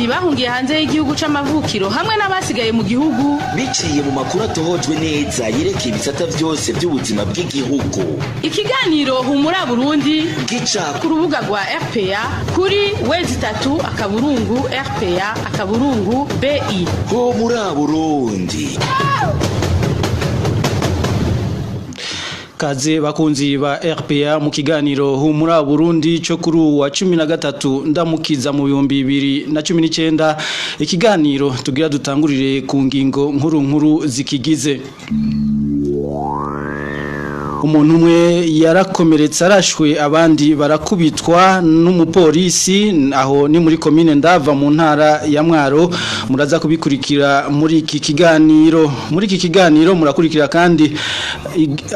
Bahungiye hanze y'igihugu c'amavukiro hamwe n'abasigaye mu gihugu. Biciye mu makuru atohojwe neza yerekeye ibisata vyose by'ubuzima bw'igihugu. Ikiganiro Humura Burundi gica ku rubuga rwa RPA kuri w3.rpa.bi. Humura Burundi. Kaze bakunzi ba RPA mu kiganiro Humura Burundi cyo kuri wa 13 ndamukiza mu 2019. Ikiganiro tugira dutangurire ku ngingo nkuru nkuru zikigize. Umuntu umwe yarakomeretse arashwe, abandi barakubitwa n'umupolisi, aho ni muri komine Ndava mu ntara ya Mwaro. Muraza kubikurikira muri iki kiganiro. Muri iki kiganiro murakurikira kandi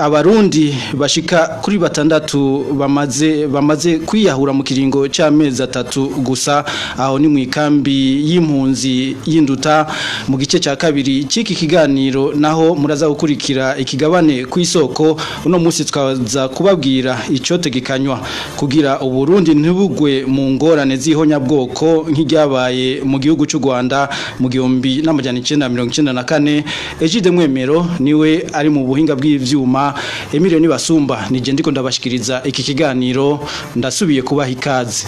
abarundi bashika kuri 6 bamaze kwiyahura mu kiringo c'amezi 3 gusa, aho ni mu ikambi y'impunzi y'Induta. Mu gice ca kabiri c'iki kiganiro naho muraza gukurikira ikigabane kw'isoko. Uno musi twaza kubabwira icotegekanywa kugira Uburundi ntibugwe mu ngorane z'ihonyabwoko nk'iryabaye mu gihugu cy'u Rwanda mu 1994. Egide Mwemero niwe ari mu buhinga bw'ivyuma, Emilio Nibasumba nije ndiko ndabashikiriza iki kiganiro, ndasubiye kubaha ikaze.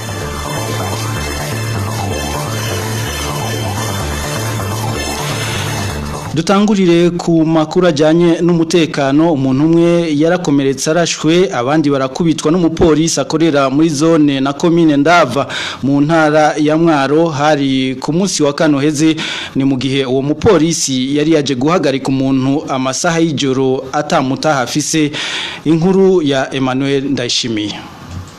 Dutangurire ku makuru ajyanye n'umutekano. Umuntu umwe yarakomeretse arashwe, abandi barakubitwa n'umupolisi akorera muri zone na komine Ndava mu ntara ya Mwaro, hari ku munsi wa kano heze. Ni mu gihe uwo mupolisi yari yaje guhagarika umuntu amasaha y'ijoro atamutaha afise. Inkuru ya Emmanuel Ndayishimiye.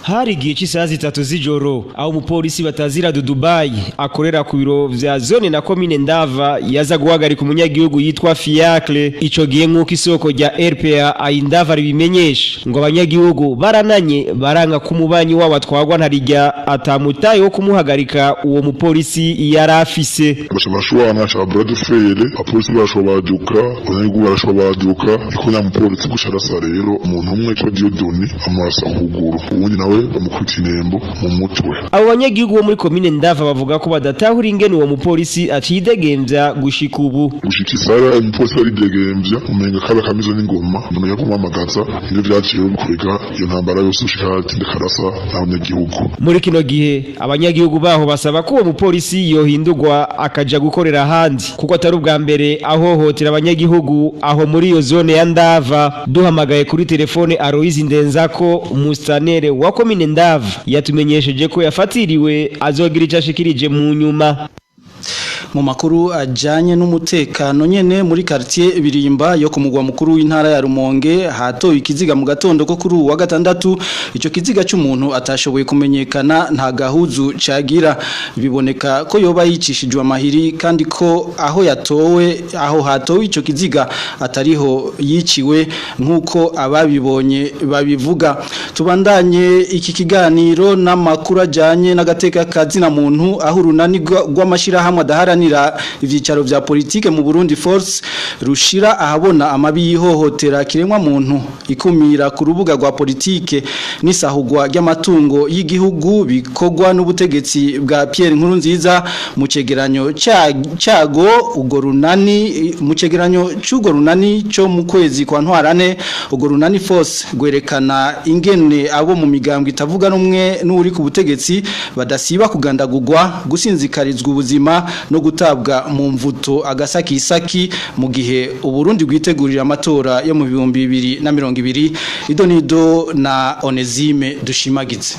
Hari igihe cy'isaha 3 z'ijoro aho umupolisi batazira Dubai akorera ku biro vya zone na komine Ndava yaza guhagarika umunyagihugu yitwa Fiacre. Ico gihe nk'uko isoko rya RPA ayindava ribimenyesha, ngo abanyagihugu barananye baranga kumubanyi wabo atwagwa ntarijya atamutaye wo kumuhagarika uwo mupolisi yarafise. Bashobora bradefere apolisi barashobaduka, abanyagihugu barashobaduka, iko nya mupolisi gusharasa rero umuntu umwe ko Dieudonné amurasa ukuguru, uwundi nawe bamukubita inembo mu mutwe. Abo banyagihugu bo muri komine Ndava bavuga ko badatahura ingene uwo mupolisi acidegemvya gushika ubu. Gushika isara umupolisi aridegemvya, umenga kaba kamizo n'ingoma, umuntu yakumamagaza ivyo vyaciye bikwega iyo ntambara yose gushika hatinde karasa n'abanyagihugu. Muri kino gihe abanyagihugu baho basaba ko uwo mupolisi yohindurwa akaja gukorera ahandi, kuko atari ubwa mbere ahohotera abanyagihugu aho muri iyo zone ya Ndava. Duhamagaye kuri telefone Aloise Ndenzako, umustanere wa komine Ndava, yatumenyesheje ko yafatiriwe azogira ico ashikirije mu nyuma. Mu makuru ajanye n'umutekano nyene, muri quartier Birimba yo ku mugwa mukuru w'intara ya Rumonge hatoye ikiziga mu gatondo ko kuri uwa gatandatu. Ico kiziga cy'umuntu atashoboye kumenyekana, nta gahuzu cagira, biboneka ko yoba yicishijwe amahiri, kandi ko aho yatowe, aho hatowe ico kiziga atariho yiciwe nkuko ababibonye babivuga. Tubandanye iki kiganiro n'amakuru ajanye n'agateka kazina muntu, aho urunani rw'amashirahamwe adaharanira ivyicaro vya politike mu Burundi Force rushira ahabona amabi yihohotera kiremwa muntu, ikumira ku rubuga rwa politike n'isahugwa ry'amatungo y'igihugu bikorwa n'ubutegetsi bwa Pierre Nkurunziza. Mu cegeranyo cago ugo runani, mu cegeranyo c'ugo runani cyo mu kwezi kwa ntwarane, ugo runani Force gwerekana ingene abo mu migambwe itavuga rumwe n'uri ku butegetsi badasiba kugandagurwa, gusinzikarizwa ubuzima no gutabwa mu mvuto agasakisaki, mu gihe Uburundi bwitegurira amatora yo mu 2020. Idonido na Onesime Dushimagize.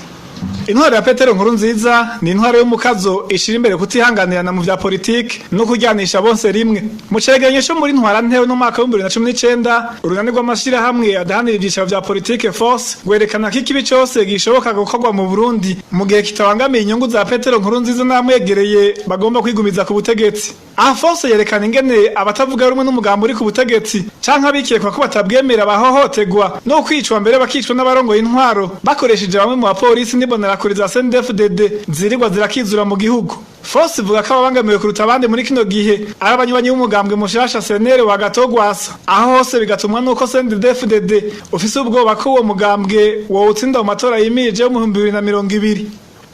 Intwaro ya Petero Nkurunziza ni intwaro y'umukazo ishira imbere kutihanganirana mu vya politike no kuryanisha bonse rimwe. Mu cegeranyo co muri ntwara ntewe no mwaka wa 2019, urunani rw'amashirahamwe adahanira ivyicaro vya politike Force rwerekana ko ikibi cose gishoboka gukorwa mu Burundi mu gihe kitabangamiye inyungu za Petero Nkurunziza n'amwegereye bagomba kwigumiza ku butegetsi. Aha Force yerekana ingene abatavuga rumwe n'umugambi uri ku butegetsi canke abikekwa ko batabwemera bahohotegwa no kwicwa, mbere bakicwa n'abarongoye intwaro bakoresheje bamwe mu bapolisi n'imbonerakure za CNDD-FDD zirirwa zirakizura mu gihugu. Force ivuga ko ababangamiwe kuruta abandi muri kino gihe ari abanywanyi b'umugambwe mushasha CNL wa Gatogwasa, aho hose bigatumwa nuko CNDD-FDD ufise ubwoba ko uwo mugambwe wowutsinda mu matora yimirije yo mu 2020.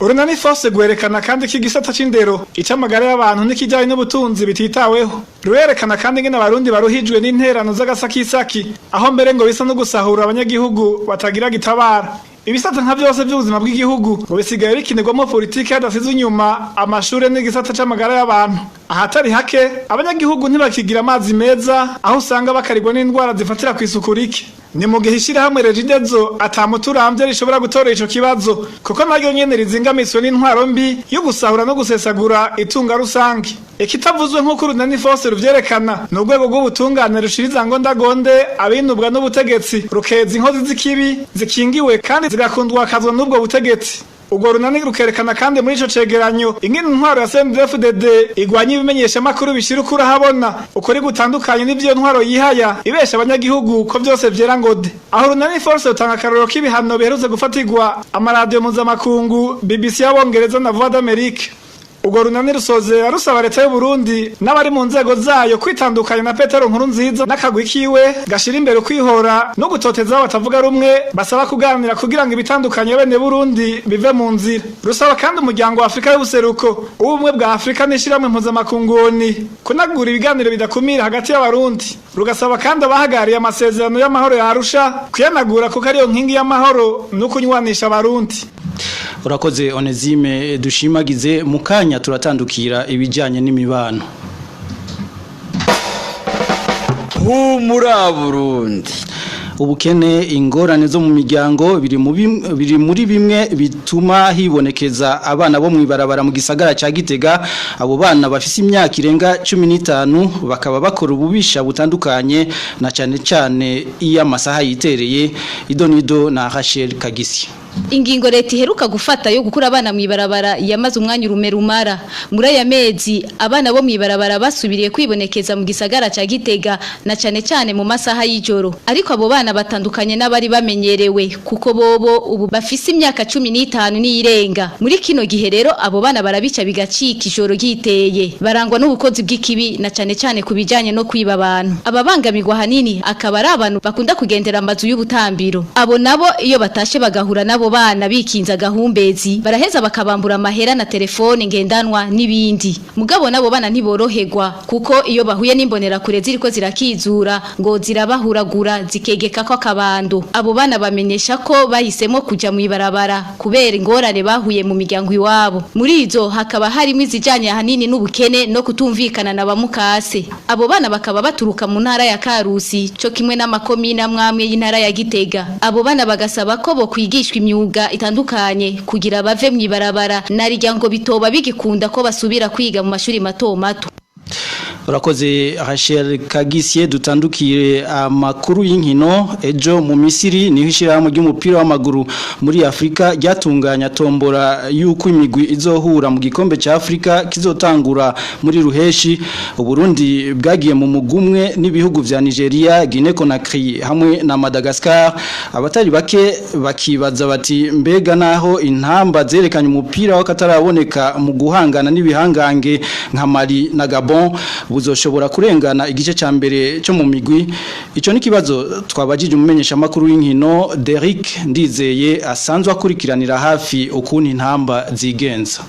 Urunani Force gwerekana kandi ko igisata c'indero, ic'amagara y'abantu n'ikijanye n'ubutunzi bititaweho. Rurerekana kandi ingene abarundi baruhijwe n'interano z'agasakisaki, aho mbere ngo bisa no gusahura abanyagihugu batagira gitabara. Ibisata nka vyose vy'ubuzima bw'igihugu ngo bisigaye bikinirwamo politike hadasize inyuma amashure n'igisata c'amagara y'abantu. Ahatari hake abanyagihugu ntibakigira amazi meza, aho usanga bakarigwa n'indwara zifatira kw'isuku rike. Ni mu gihe ishirahamwe Regidezo atamuturamvye rishobora gutora ico kibazo, kuko naryo nyene rizingamiswe n'intwaro mbi yo gusahura no gusesagura itunga rusange. Ikitavuzwe nk'uko Urunani Force ruvyerekana ni urwego rw'ubutungane rushiriza ngo ndagonde abinubwa n'ubutegetsi, rukeza inkozi z'ikibi zikingiwe kandi zigakundwakazwa n'ubwo butegetsi. Urwo runani rukerekana kandi muri ico cegeranyo ingene intwaro ya CNDD-FDD igwanya ibimenyeshamakuru bishira ukuri ahabona, ukuri gutandukanye n'ivyo ntwaro yihaya ibesha abanyagihugu ko vyose vyera ngode. Aho Urunani Force rutanga akarorero k'ibihano biherutse gufatirwa amaradiyo mpuzamakungu BBC y'Abongereza na Voix d'Amerique. Urwo runani rusozera rusaba leta y'u Burundi n'abari mu nzego zayo kwitandukanya na Petero Nkurunziza n'akagwi kiwe gashira imbere kwihora no gutoteza batavuga rumwe, basaba kuganira kugira ngo ibitandukanye bene Burundi bive mu nzira. Rusaba kandi umuryango wa Afrika y'ubuseruko, ubumwe bwa Afrika n'ishirahamwe mpuzamakunguni kunagura ibiganiro bidakumira hagati y'abarundi. Rugasaba kandi abahagariye amasezerano y'amahoro ya Arusha kuyanagura kuko ariyo nkingi y'amahoro no kunywanisha abarundi. Urakoze Onezime dushimagize. Mukanya turatandukira ibijanye n'imibano. Humura Burundi. Ubukene, ingorane zo mu miryango biri muri bimwe bituma hibonekeza abana bo mwibarabara mu gisagara ca Gitega. Abo bana bafise imyaka irenga 15 bakaba bakora ububisha butandukanye, na cane cane iyo amasaha yitereye. Idonido na Rachel Kagisi. Ingingo leta iheruka gufata yo gukura abana mwibarabara yamaze umwanya urumerumara. Muri aya mezi abana bo mwibarabara basubiriye kwibonekeza mu gisagara ca Gitega, na cane cane mu masaha y'ijoro. Ariko abo bana batandukanye n'abari bamenyerewe, kuko bobo ubu bafise imyaka 15 n'irenga. Muri kino gihe rero abo bana barabica bigacika ijoro ryiteye, barangwa n'ubukozi bw'ikibi na cane cane kubijanye no kwiba abantu. Ababangamirwa hanini akaba ari abantu bakunda kugendera amazu y'ubutambiro. Abo nabo iyo batashe bagahura nabo bana bikinza gahumbezi, baraheza bakabambura amahera na telefone ngendanwa n'ibindi. Mugabo nabo bana ntiboroherwa, kuko iyo bahuye n'imbonera kure ziriko zirakizura ngo zirabahuragura zikegeka ko akabando. Abo bana bamenyesha ko bahisemo kuja mu ibarabara kubera ingorane bahuye mu miryango iwabo. Muri izo hakaba harimo izijanye ahanini n'ubukene no kutumvikana na bamukase. Abo bana bakaba baturuka mu ntara ya Karusi co kimwe n'amakomine amwamwe y'intara ya Gitega. Abo bana bagasaba ko bo kwigishwa imyuga itandukanye kugira bave mwibarabara, narirya ngo bitoba bigikunda ko basubira kwiga mu mashuri mato mato. Urakoze Rachel Kagisie. Dutandukire amakuru y'inkino. Ejo mu Misiri niho ishirahamwe ry'umupira w'amaguru muri Afrika ryatunganya tombora yuko imigwi izohura mu gikombe ca Afrika kizotangura muri Ruheshi. Uburundi bwagiye mu mugumwe n'ibihugu vya Nigeria, Guinea Conakry hamwe na Madagascar. Abatari bake bakibaza bati mbega naho intamba zerekanye umupira w'akataraboneka mu guhangana n'ibihangange nka Mali na Gabon buzoshobora kurengana igice ca mbere cyo mu migwi? Ico ni kibazo twabajije umumenyesha makuru w'inkino Derrick Ndizeye asanzwe akurikiranira hafi ukuntu intamba zigenza.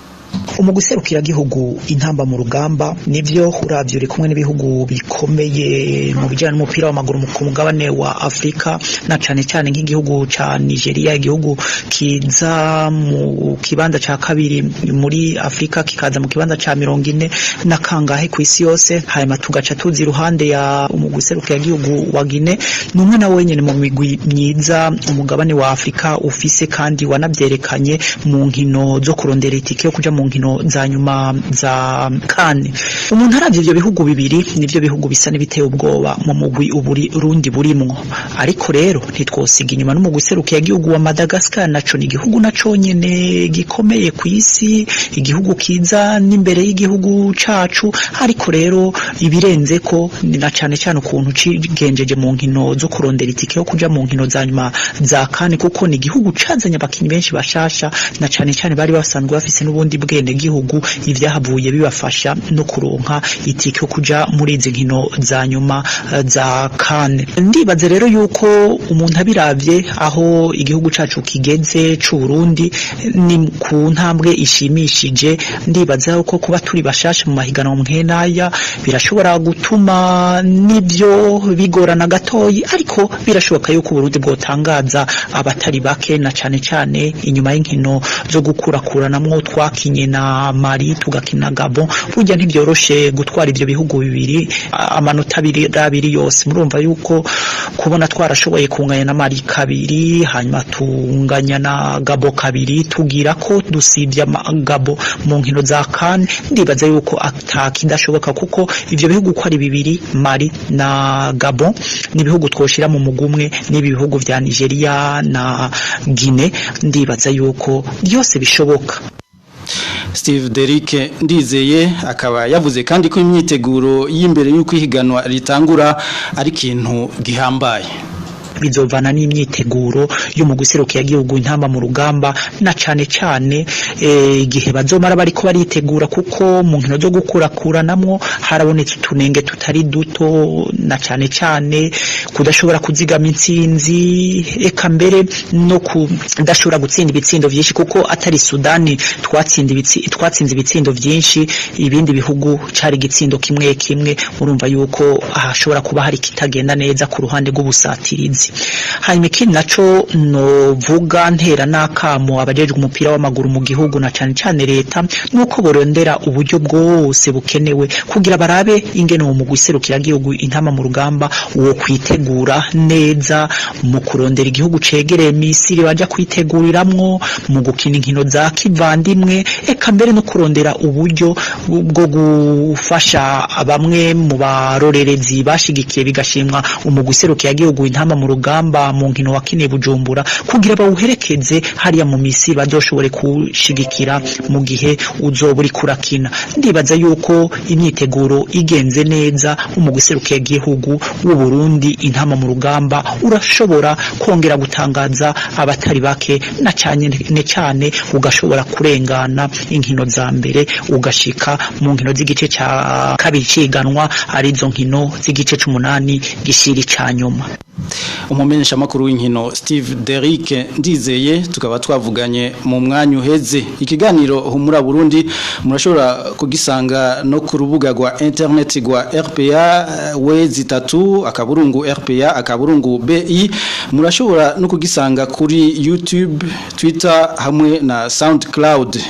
Umuguserukira gihugu intamba mu rugamba nivyo uravyo uri kumwe n'ibihugu bikomeye mu bijyanye n'umupira w'amaguru mu mugabane wa Afrika, na cane cane nk'igihugu ca Nigeria, igihugu kiza mu kibanza ca kabiri muri Afrika, kikaza mu kibanza ca 40 na kangahe ku isi yose. Hanyuma tugaca tuzi iruhande ya umuguserukira gihugu wa Guinea, numwe na wenyene mu migwi myiza umugabane wa Afrika ufise, kandi wanavyerekanye mu nkino zo kurondera itike yo kuja mu nkino za nyuma za kane. Umuntu aravye ivyo bihugu bibiri nivyo bihugu bisa n'ibiteye ubwoba mu mugwi uburi rundi burimwo. Ariko rero ntitwosiga inyuma n'umugwi serukiye igihugu wa Madagascar, naco ni igihugu naco nyene gikomeye ku isi, igihugu kiza n'imbere y'igihugu cacu. Ariko rero ibirenze ko na cane cane ukuntu cigenjeje mu nkino zo kurondera itike yo kuja mu nkino za nyuma za kane, kuko ni igihugu cazanye abakinyi benshi bashasha, na cane cane bari basanzwe bafise n'ubundi bwe ubwenegihugu, ivyahavuye bibafasha no kuronka itike yo kuja muri izi nkino za nyuma za CAN. Ndibaze rero yuko umuntu abiravye aho igihugu cacu kigeze c'u Burundi ni ku ntambwe ishimishije. Ndibaza ko kuba turi bashasha mu mahiganwa mwenaya birashobora gutuma nibyo bigorana gatoyi, ariko birashoboka yuko Burundi bwotangaza abatari bake, na cane cane inyuma y'inkino zo gukurakuranamwo twakinye na Mali, tugakina Gabon. Burya ntibyoroshe gutwara ivyo bihugu bibiri amanota abiri yose. Murumva yuko kubona twarashoboye kunganya na Mali kabiri, hanyuma tunganya na Gabon kabiri, tugira ko dusibya Gabon mu nkino za CAN, ndibaza yuko atakidashoboka, kuko ivyo bihugu ko ari bibiri, Mali na Gabon, ni ibihugu twoshira mu mugumwe n'ibi bihugu vya Nigeria na Guinea. Ndibaza yuko byose bishoboka. Steve Derrick Ndizeye akaba yavuze kandi ko imyiteguro y'imbere y'uko ihiganwa ritangura ari ikintu gihambaye. Bizovana n'imyiteguro yo mu guserukira igihugu intamba mu rugamba, na cane cane igihe bazomara bariko baritegura, kuko mu nkino zo gukurakuranamwo harabonetse utunenge tutari duto, na cane cane kudashobora kuzigama intsinzi, eka mbere no kudashobora gutsinda ibitsindo vyinshi, kuko atari Sudani twatsinze ibitsindo vyinshi, ibindi bihugu cari igitsindo kimwe kimwe. Urumva yuko hashobora kuba hari kitagenda neza ku ruhande rw'ubusatirizi. Hanyuma ikindi naco novuga, ntera n'akamo abajejwe umupira w'amaguru mu gihugu, na cane cane leta, nuko borondera uburyo bwose bukenewe kugira barabe ingene uwo mugwi serukiragihugu intama mu rugamba wo kwitegura neza mu kurondera igihugu cegereye Misiri baja kwiteguriramwo, mu gukina inkino za kivandimwe, eka mbere no kurondera uburyo bwo gufasha bamwe mu barorerezi bashigikiye bigashimwa umugwi serukiragihugu intama mu rugamba mu nkino wakiniye Bujumbura, kugira bawuherekeze hariya mu Misiri, bazoshobore kushigikira mu gihe uzoba uriko urakina. Ndibaza yuko imyiteguro igenze neza, umugwi serukiragihugu w'u Burundi intama mu rugamba urashobora kongera gutangaza abatari bake, na cane cane ugashobora kurengana inkino za mbere, ugashika mu nkino z'igice ca kabiri ciganwa, arizo nkino z'igice c'umunani gishiri ca nyuma. Umumenyesha makuru w'inkino Steve Derrick Ndizeye tukaba twavuganye mu mwanya uheze. Ikiganiro Humura Burundi murashobora kugisanga no ku rubuga rwa internet rwa RPA w3.rpa.bi. Murashobora no kugisanga kuri YouTube, Twitter hamwe na SoundCloud.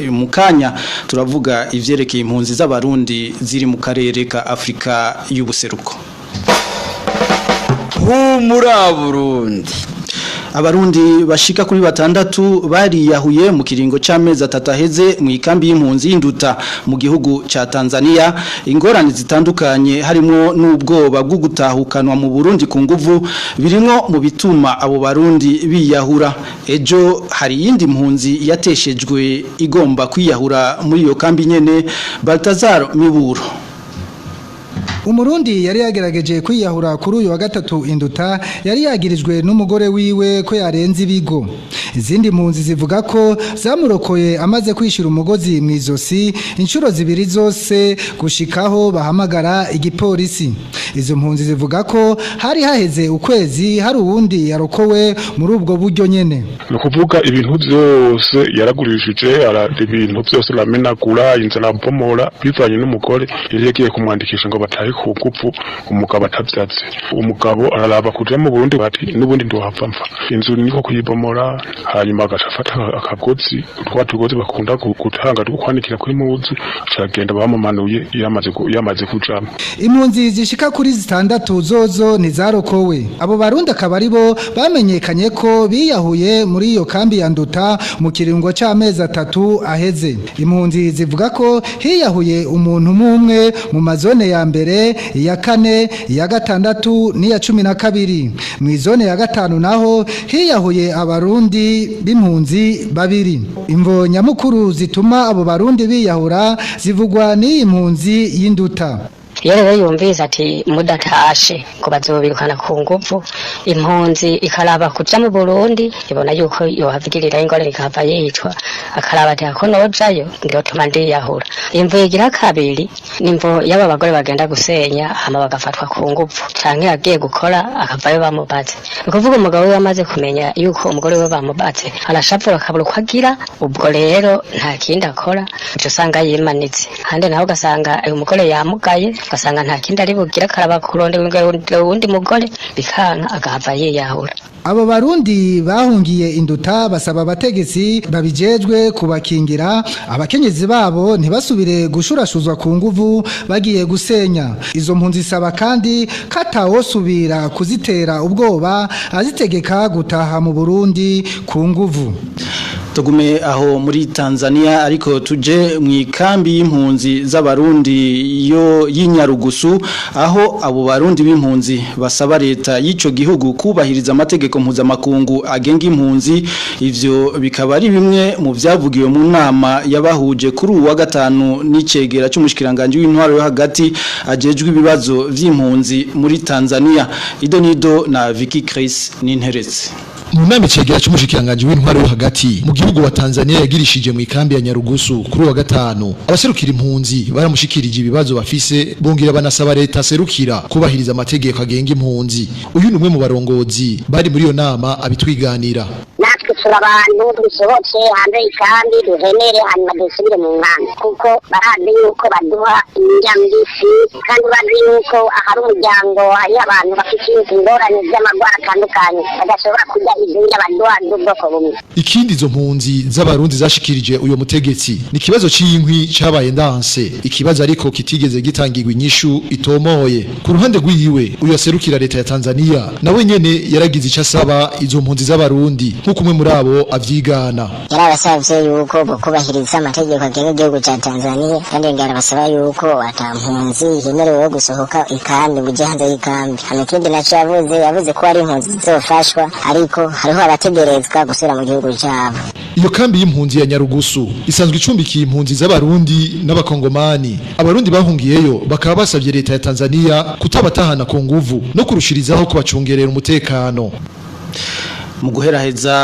Mukanya turavuga ivyerekeye impunzi z'abarundi ziri mu karere ka Afrika y'ubuseruko. Humura Burundi. Abarundi bashika kuri 6 bariyahuye mu kiringo c'amezi 3 aheze mu ikambi y'impunzi y'Induta mu gihugu ca Tanzania. Ingorane zitandukanye harimo n'ubwoba bwo gutahukanwa mu Burundi ku nguvu birimo mu bituma abo barundi biyahura. Ejo hari yindi mpunzi yateshejwe igomba kwiyahura muri iyo kambi nyene. Baltazar Miburo. Umurundi yari yagerageje kwiyahura kuri uyu wa gatatu Induta yari yagirijwe n'umugore wiwe ko yarenze ibigo. Izindi mpunzi zivuga ko zamurokoye amaze kwishira umugozi mu izosi inshuro zibiri zose gushikaho bahamagara igipolisi. Izo mpunzi zivuga ko hari haheze ukwezi hari uwundi yarokowe muri ubwo buryo nyene. Ni ukuvuga ibintu byose yaragurishije, ibintu byose ramenagura, inzara bomora bivanye n'umugore yari yagiye kumwandikisha ngo batahe ku gupfu, umugabo atavyatse. Umugabo araraba kuja mu Burundi bati n'ubundi ndohava mfa. Inzu niko kuyibomora, hanyuma agafata akagozi, twa tugozi bakunda gutanga tukwanikira kuri muzi, acagenda bamumanuye yamaze kujama. Impunzi zishika kuri 6 zozo ntizarokowe. Abo barundi akaba aribo bamenyekanye ko biyahuye muri iyo kambi ya Nduta mu kiringo c'amezi 3 aheze. Impunzi zivuga ko hiyahuye umuntu umwe mu mazone ya mbere, iya kane, iya gatandatu n'iya 12. Mu zone ya gatanu naho hiyahuye abarundi b'impunzi 2. Imvo nyamukuru zituma abo barundi biyahura zivugwa n'iyi mpunzi y'Induta. Iyo rero yumvise ati mudatashe ngo bazobirukana ku nguvu, impunzi ikaraba kuja mu Burundi, ibona yuko yohavigirira ingorane ikahava yicwa, akaraba ati ako nojayo ndotuma ndiyahura. Imvo igira kabiri nimvo y'aba bagore bagenda gusenya hama bagafatwa ku nguvu, canke agiye gukora akavayo bamubaze. Ni kuvuga umugabo wiwe amaze kumenya yuko umugore wiwe bamubaze, arashavura akabura uko agira. Ubwo rero nta kindi akora, uca usanga yimanitse. Handi naho ugasanga uyu mugore yamugaye, ugasanga nta kindi ari bugire, akaraba kurondera uwundi mugore bikanka, agahava yiyahura. Abo Barundi bahungiye Induta basaba abategetsi babijejwe kubakingira, abakenyezi babo ntibasubire gushurashuzwa ku nguvu bagiye gusenya. Izo mpunzi zisaba kandi katawosubira kuzitera ubwoba azitegeka gutaha mu Burundi ku nguvu. Tugume aho muri Tanzania, ariko tuje mu ikambi y'impunzi z'Abarundi yo y'Inyarugusu, aho abo Barundi b'impunzi basaba leta y'ico gihugu kubahiriza amategeko mpuzamakungu agenga impunzi. Ivyo bikaba ari bimwe mu vyavugiwe mu nama yabahuje kuri uwa gatanu n'icegera c'umushikiranganje w'intwaro yo hagati ajejwe ibibazo vy'impunzi muri Tanzania. Idonido na Vicky Chris Ninteretse. Mu nama icegera c'umushikiranganje w'intwaro yo hagati mu gihugu wa Tanzania yagirishije mu ikambi ya Nyarugusu kuri wa gatanu, abaserukira impunzi baramushikirije ibibazo bafise, bongera banasaba leta aserukira kubahiriza amategeko agenga impunzi. Uyu ni umwe mu barongozi bari muri iyo nama abitwiganira. Natwe turi abantu, dusohotse hanze y'ikambi duhenere, hanyuma dusubire mu nkambi, kuko barazi yuko baduha indya mbisi, kandi bazi yuko ahari umuryango hari abantu bafite ingorane z'amagwara atandukanye badashobora kurya izi ndya baduha z'ubwoko bumwe. Ikindi izo mpunzi z'Abarundi zashikirije uyo mutegetsi ni ikibazo c'inkwi cabaye ndanse, ikibazo ariko kitigeze gitangirwa inyishu itomoye. Ku ruhande rwiwe, uyo aserukira leta ya Tanzania nawe nyene yaragize ico asaba izo mpunzi z'Abarundi, nk'uko umwe muri abo avyigana. Yarabasavye yuko bokubahiriza amategeko agenga igihugu ca Tanzania, kandi yongera arabasaba yuko ata mpunzi yemerewe gusohoka ikambi ngo ije hanze y'ikambi. Hama ikindi naco yavuze ko hari impunzi zizofashwa, ariko hariho abategerezwa gusubira mu gihugu cabo. Iyo kambi y'impunzi ya Nyarugusu isanzwe icumbikiye impunzi z'Abarundi n'Abakongomani. Abarundi bahungiyeyo bakaba basavye leta ya Tanzania kutabatahana ku nguvu no kurushirizaho kubacungerera umutekano. Mu guheraheza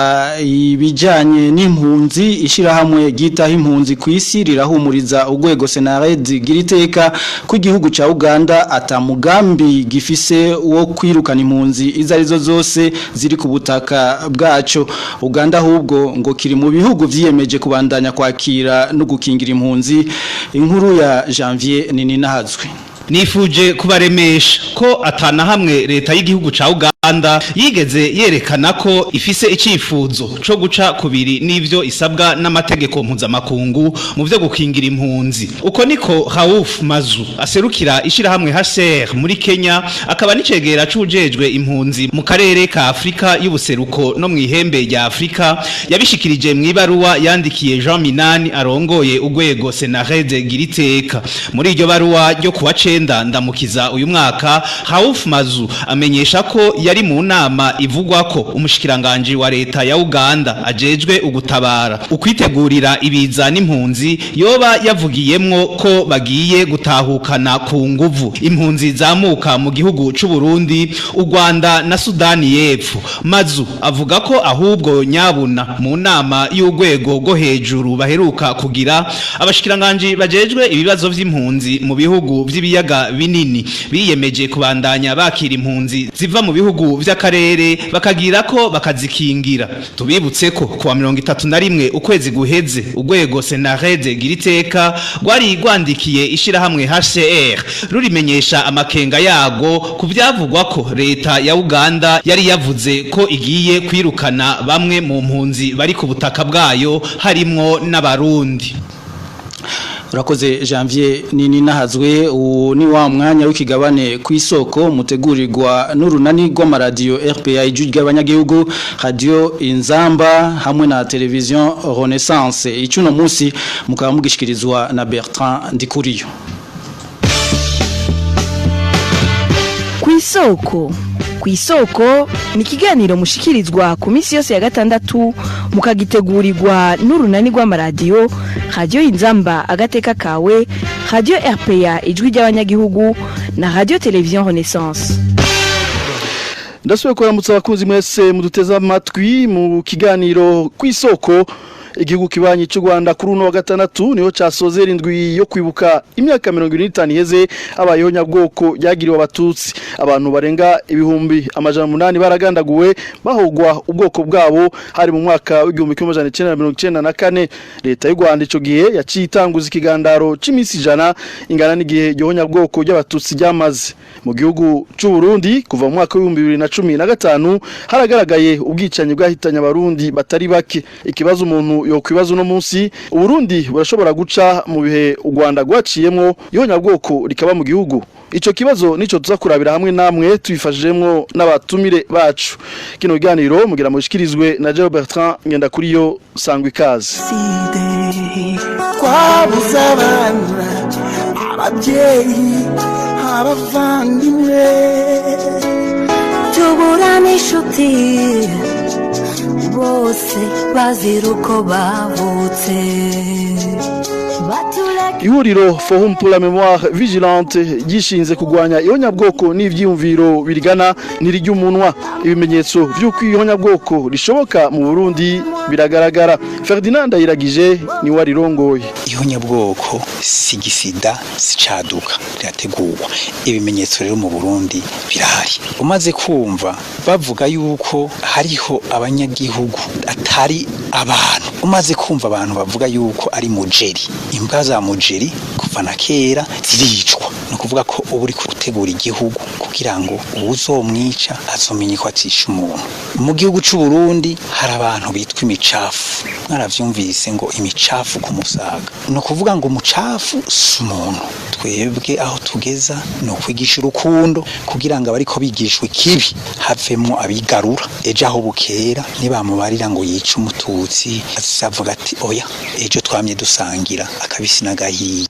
ibijanye n'impunzi, ishirahamwe ryitaho impunzi ku isi rirahumuriza urwego Senared Giriteka ko igihugu ca Uganda ata mugambi gifise wo kwirukana impunzi izo arizo zose ziri ku butaka bwaco. Uganda ahubwo ngo kiri mu bihugu vyiyemeje kubandanya kwakira no gukingira impunzi. Inkuru ya Janvier Nininahazwe. Nifuje kubaremesha ko atana hamwe leta y'igihugu ca Uganda yigeze yerekana ko ifise icifuzo co guca kubiri n'ivyo isabwa n'amategeko mpuzamakungu mu vyo gukingira impunzi. Uko niko Rauf Mazu aserukira ishirahamwe HCR muri Kenya, akaba n'icegera c'ujejwe impunzi mu karere ka Afrika y'ubuseruko no mw'ihembe rya Afrika, yabishikirije mw'ibaruwa yandikiye Jean Minani arongoye urwego Senarede Giriteka. Muri iryo baruwa ryo kuwa 9 Ndamukiza uyu mwaka, Rauf Mazu amenyesha ko yari mu nama ivugwa ko umushikiranganje wa leta ya Uganda ajejwe ugutabara, ukwitegurira ibiza n'impunzi yoba yavugiyemwo ko bagiye gutahukana ku nguvu impunzi zamuka mu gihugu c'u Burundi, u Rwanda na Sudani y'Epfo. Mazu avuga ko ahubwo nyabuna mu nama y'urwego rwo hejuru baheruka kugira, abashikiranganje bajejwe ibibazo vy'impunzi mu bihugu vy'ibiyaga binini biyemeje kubandanya bakira impunzi ziva mu bihugu vy'akarere, bakagira ko bakazikingira. Tubibutse ko kuwa 31 ukwezi guheze, urwego Senarede Giriteka rwari rwandikiye ishirahamwe HCR rurimenyesha amakenga yago kuvyavugwa ko leta ya Uganda yari yavuze ko igiye kwirukana bamwe mu mpunzi bari ku butaka bwayo, harimwo n'Abarundi. Urakoze Janvier Nininahazwe. Ubu ni wa mwanya w'ikigabane ku isoko mutegurirwa n'urunani rw'amaradiyo RPA, Ijwi ry'Abanyagihugu, Radio Inzamba hamwe na Television Renaissance. Icuno munsi mukaba mugishikirizwa na Bertrand Ndikuriyo. Ku isoko ni ikiganiro mushikirizwa ku minsi yose ya gatandatu, mukagitegurirwa n'urunani rw'amaradiyo Radio Inzamba agateka kawe, Radio RPA Ijwi ry'Abanyagihugu na Radio Television Renaissance. Ndasubiye kuramutsa abakunzi mwese muduteze amatwi mu kiganiro Kw'Isoko. Igihugu kibanyi cy'u Rwanda kuri uno wa gatandatu niho casozera indwi yo kwibuka imyaka 75 iheze abayeho nyabwoko ryagiriwe Abatutsi. Abantu barenga 800,000 baragandaguwe bahogwa ubwoko bwabo, hari mu mwaka w'1994. Leta y'u Rwanda ico gihe yaciye itanguza ikigandaro c'imisi 100 ingana n'igihe iryo nyabwoko ry'Abatutsi ryamaze. Mu gihugu c'u Burundi kuva mu mwaka w'2015 haragaragaye ubwicanyi bwahitanye Abarundi batari bake. Ikibazo umuntu yo kwibaza uno munsi: Uburundi burashobora guca mu bihe u Rwanda gwaciyemwo, ihonyabwoko rikaba mu gihugu? Ico kibazo nico tuza kurabira hamwe namwe, tubifashijemwo n'abatumire bacu. Kino kiganiro mugira mushikirizwe na Jean Bertrand Ngendakuriyo. Sangwa ikaze. Twabuze abana, ababyeyi, abavandimwe, tubura n'inshuti, bose bazira uko bavutse. Ihuriro Forum pour la Mémoire Vigilante gishinze kugwanya ihonyabwoko n'ivyiyumviro birigana ntirirya umunwa. Ibimenyetso vy'uko ihonyabwoko rishoboka mu Burundi biragaragara. Ferdinand Ndayiragije ni warirongoye. Ihonyabwoko si gisida, si caduka, rirategurwa. Ibimenyetso rero mu Burundi birahari. Umaze kumva bavuga yuko hariho abanyagihugu atari abantu, umaze kumva abantu bavuga yuko ari mujeri, imbwa za mujeri kuva na kera ziricwa, ni ukuvuga ko uba uri gutegura igihugu kugira ngo uwuzomwica azomenye ko atisha umuntu. Mu gihugu c'u Burundi hari abantu bitwa imicafu, mwaravyumvise ngo imicafu ku Musaga, ni ukuvuga ngo umucafu si umuntu. Twebwe aho tugeza ni ukwigisha urukundo kugira ngo abariko bigishwa ikibi havemwo abigarura. Ejo aho bukera nibamubarira ngo yice Umututsi, azavuga ati: "Oya, ejo twamye dusangira akabisi n'agahiye."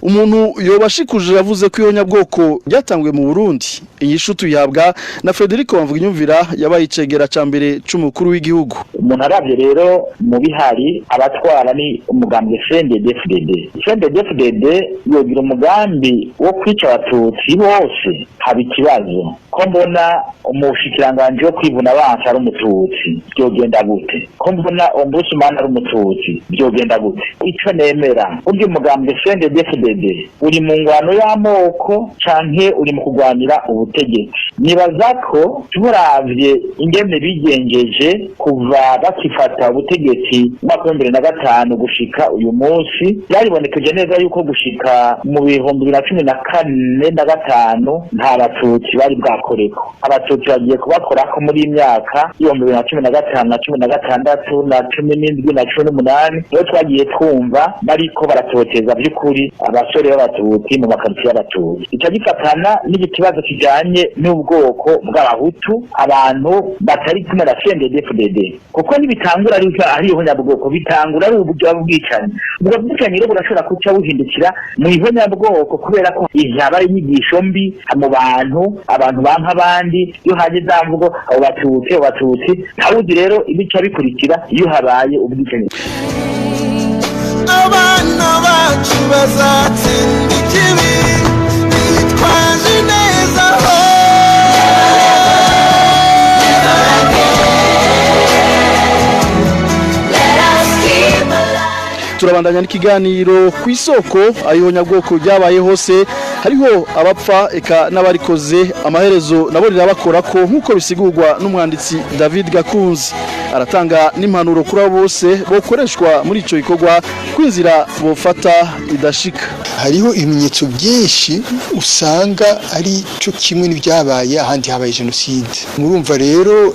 Umuntu yobashikuje yavuze ko ihonyabwoko ryatanguye mu Burundi. Inyishu tuyihabwa na Frederico Bamvuginyumvira, yabaye icegera ca mbere c'umukuru w'igihugu. Umuntu aravye rero mu bihari, abatwara ni umugambi CNDD-FDD. CNDD-FDD yogira umugambi wo kwica Abatutsi bose, haba ikibazo. Ko mbona umushikiranganji wo kwivuna abansi ari Umututsi, byogenda gute? Ko mbona ombudsman ari Umututsi, byogenda gute? Ico nemera, burya umugambi CNDD-FDD uri mu ngwano y'amoko canke uri mu kurwanira ubutegetsi? Nibaza ko turavye ingene bigenjeje kuva bakifata ubutegetsi mu mwaka w'2005 gushika uyu munsi, byaribonekeje neza yuko gushika mu 2014 na 5 nta Batutsi bari bwakoreko. Abatutsi bagiye kubakorako muri iyi myaka 2015 na 16 na 17 na 18, niho twagiye twumva bariko baratoteza by'ukuri abasore b'Abatutsi mu makaritsiye y'Abatutsi. Ico gifatana n'ikibazo kijanye n'ubwoko bw'Abahutu, abantu batari kumwe na CNDD-FDD, kuko ntibitangura ari ihonyabwoko, bitangura ari uburyo bw'ubwicanyi. Ubwo bwicanyi rero burashobora kuca buhindukira mu ihonyabwoko, kubera ko yaba ari inyigisho mbi mu bantu, abantu banka abandi. Iyo haje za mvugo abo Batutsi, abo Batutsi, ntawuzi rero ibica bikurikira iyo habaye ubwicanyi. Abana bacu bazatsinda ikibi bitwaje neza. Turabandanya n'ikiganiro Ku Isoko. Aho nyabwoko ryabaye hose hariho abapfa eka n'abarikoze, amaherezo nabo rirabakora ko, nk'uko bisigurwa n'umwanditsi David Gakunzi. Aratanga n'impanuro kuri abo bose bokoreshwa muri ico gikorwa, kwinzira bofata idashika. Hariho ibimenyetso byinshi usanga ari cyo kimwe n'ibyabaye ahandi habaye jenoside. Murumva rero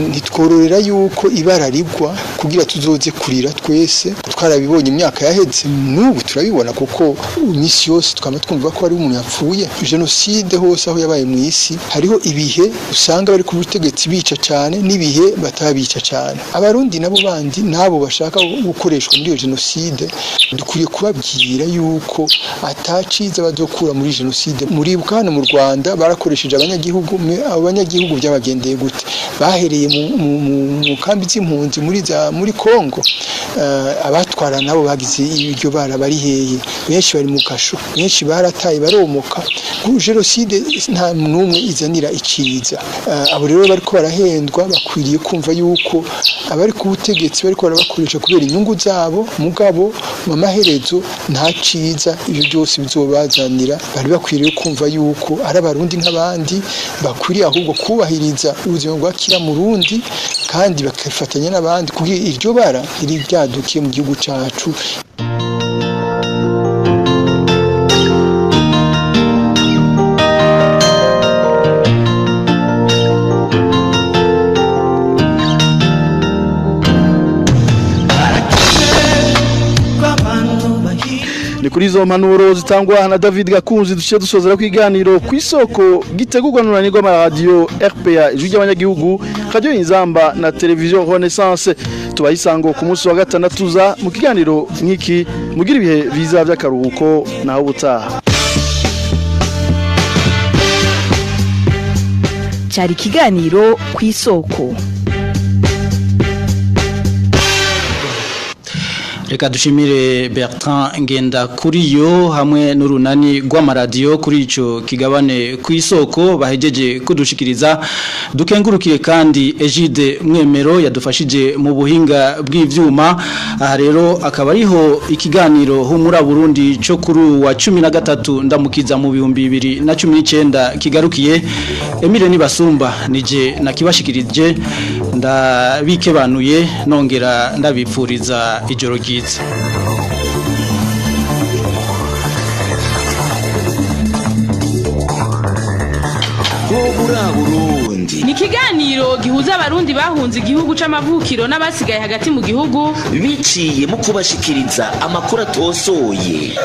ntitwororera yuko ibara rigwa kugira tuzoze kurira twese. Twarabibonye imyaka yaheze, n'ubu turabibona, kuko iminsi yose twama twumva ko hari umuntu yapfuye. Jenoside hose aho yabaye mu isi, hariho ibihe usanga bari ku butegetsi bica cyane n'ibihe batabica cyane. Abarundi nabo bandi nabo bashaka gukoreshwa muri iyo jenoside, dukwiye kubabwira yuko ataciza bazokura muri jenoside. Muribuka hano mu Rwanda barakoresheje abanyagihugu. Abo banyagihugu byabagendeye gute? Bahereye mu kambi z'impunzi muri Kongo. Abatwara nabo bagize iryo bara bari heye? Benshi bari mu kasho, benshi barataye, baromoka. Jenoside nta n'umwe izanira iciza. Abo rero bariko barahendwa bakwiriye kumva yuko abari ku butegetsi bariko barabakoresha kubera inyungu zabo, mugabo mu maherezo nta ciza ibyo byose bizobazanira. Bari bakwiriye kumva yuko ari abarundi nk'abandi, bakwiriye ahubwo kubahiriza ubuzima bwa kira murundi kandi bakafatanya n'abandi kugira iryo bara riri ryadukiye mu gihugu cacu. Ni kuri izo mpanuro zitangwa na David Gakunzi duciye dusozera kwiganiro ku isoko gitegurwa n'urunani rw'amaradiyo RPA, Ijwi ry'Abanyagihugu, Radio Inzamba na Television Renaissance. Tubayisango ku munsi wa gatandatu za mu kiganiro nk'iki. Mugira ibihe biza by'akaruhuko, naho ubutaha. Cyari ikiganiro ku isoko. Reka dushimire Bertrand Ngenda kuri yo hamwe n'urunani rw'amaradiyo kuri ico kigabane ku isoko bahejeje kudushikiriza. Dukengurukire kandi Egide Mwemero yadufashije mu buhinga bw'ivyuma. Aha rero akaba ariho ikiganiro Humura Burundi cyo kuri wa 13 ndamukiza mu 2019 kigarukiye. Emile Nibasumba nije nakibashikirije, ndabikebanuye nongera ndabipfuriza ijoro ryiza. Burundi ni ikiganiro gihuza abarundi bahunze igihugu c'amavukiro n'abasigaye hagati mu gihugu biciye mu kubashikiriza amakuru atosoye.